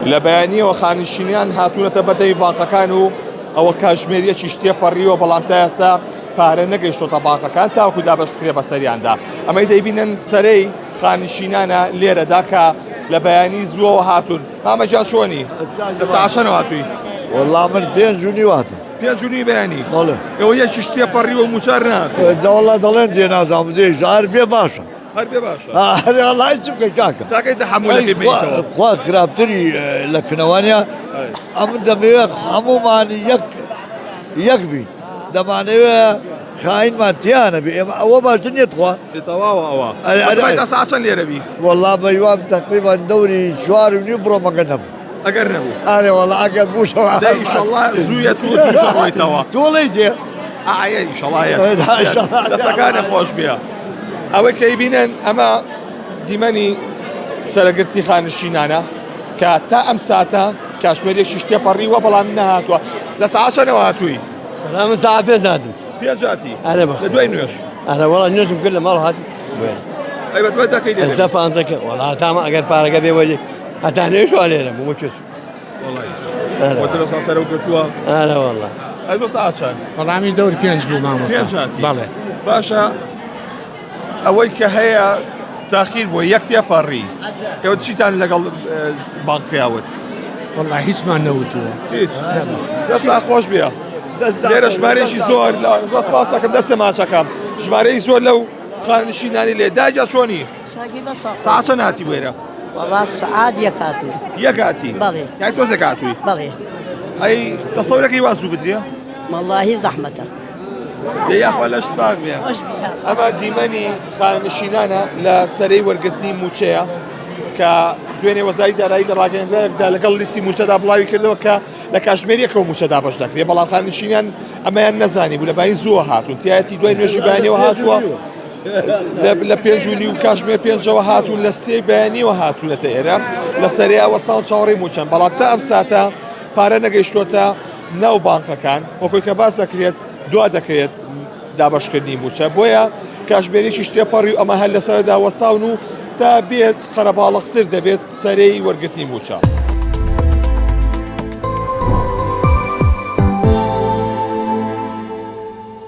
لە بەیانیەوە خانشینان هاتوونەتە بەردەمی بانقەکان و ئەوە کاژمێریەکیش تێپەڕیوە، بەڵام تا ئێستا پارە نەگەیشتۆتە بانقەکان تاوەکو دابەش بکرێ بەسەریاندا. ئەمەی دەیبینن سەرەی خانشینانە لێرەدا کە لە بەیانی زووەوە هاتوون. مامە گیان چۆنی؟ لە ساعت چەنەوە هاتووی؟ وەڵا من 5:30 هاتم. 5:30 بەیانی؟ بەڵێ. ئێوە یەکیش تێپەڕیوە و مووچە نەهاتووە؟ دەوەڵا دەڵێن دێ نازانم دێ هەر بێ باشە. هەر بێ باشە. هەر ئەڵای چ بکەی کاکە. تاکەی تەحەمولەکەی بینیتەوە. خوا خراپتری لە کنەوانە ئەمن دەمەوێت هەموومان یەک یەک بین دەمانەوێ خاینمان تیانە بێ ئێمە ئەوە باشتر نییە تخوا. تەواوە ئەوە. ئەرێ تا ساعت چەند لێرە بی؟ وەڵا بە هیوام تەقریبا دەوری 4:30 بڕۆم ئەگەر نەبوو. ئەگەر نەبوو. ئەرێ وەڵا ئەگەر بووشەوە. دە ئیشەڵا زوویە تو زووش ڕۆیتەوە. تۆڵەی دێ. ئاە ئیشەڵا دەسەکانە خۆش بێ. ئەوەی کە ئەیبینن ئەمە دیمەنی سەرەگرتی خانشینانە کە تا ئەم ساتە کاشمێرێکیش تێپەڕیوە بەڵام نەهاتووە. لە ساعت چەنەوە هاتووی؟ وەڵا من ساعت 5 هاتم. 5 هاتی؟ ئەرێ بەخوا. لە دوای نوێژ؟ ئەرێ وەڵا نوێژم کرد لە ماڵ هاتم. ئەی بە دوای دەکەی لێرە؟ ئێستا پانزەکە وەڵا تامە ئەگەر پارەکە بێ وەری هەتا نوێژ وا لێرە بووم چێ وەڵا وەتە سا سەرەو گرتووە. ئەرێ وەڵا. ئەی تۆ ساعت چەند؟ وەڵا منیش دەور 5 بوو مامۆستا. 5 هاتی؟ بەڵێ. باشە ئەوەی کە هەیە تاخیر بووە یەک تێپەڕی ئێوە چیتان لەگەڵ بانقیا وت؟ وەڵا هیچمان نەوتووە. هیچ. دەستا خۆش بێ. لێرە ژمارەیەکی زۆر زۆر سپاس دەکەم دەستێ ماچەکەم ژمارەی زۆر لەو خانەنشینانی لێ داجا چۆنی؟ ساعت چەند هاتی بۆ ئێرە؟ وەڵا سعات یەک هاتوو. یەک هاتی؟ بەڵێ. یانی تۆزێک هاتووی؟ بەڵێ. ئەی تەسەورەکەی وا زوو بدرێ؟ وەڵاهی زەحمەتە. دە یاخوا لەش ساغ بێ. ئەمە دیمەنی خانەنشینانە لە سەرەی وەرگرتنی مووچەیە کە دوێنێ وەزاری دارایی لە ڕاگەیەندراوێکدا لەگەڵ لیستی مووچەدا بڵاوی کردەوە کە لە کاتژمێر یەکەوە مووچە دابەش دەکرێت، بەڵام خانەنشینان ئەمەیان نەزانی بوو لە بانی زووە هاتوون تایەتی دوای نوێژی بەیانیەوە هاتووە لە 5:30 کاتژمێر 5ەوە هاتوون لە 3 بەیانیەوە هاتوونەتە ئێرە لە سەریا وەستاون چاوەڕێی مووچەن، بەڵام تا ئەم ساتە پارە نەگەیشتووەتە ناو بانقەکان وەکۆی کە باس دەکرێت دوا دەکرێت دابەشکردنی مووچە، بۆیە کاتژمێرێکیش تێپەڕی و ئەمە هەر لەسەردا وەستاون و تا بێت قەرەباڵغتر دەبێت سەرەی وەرگرتنی مووچە.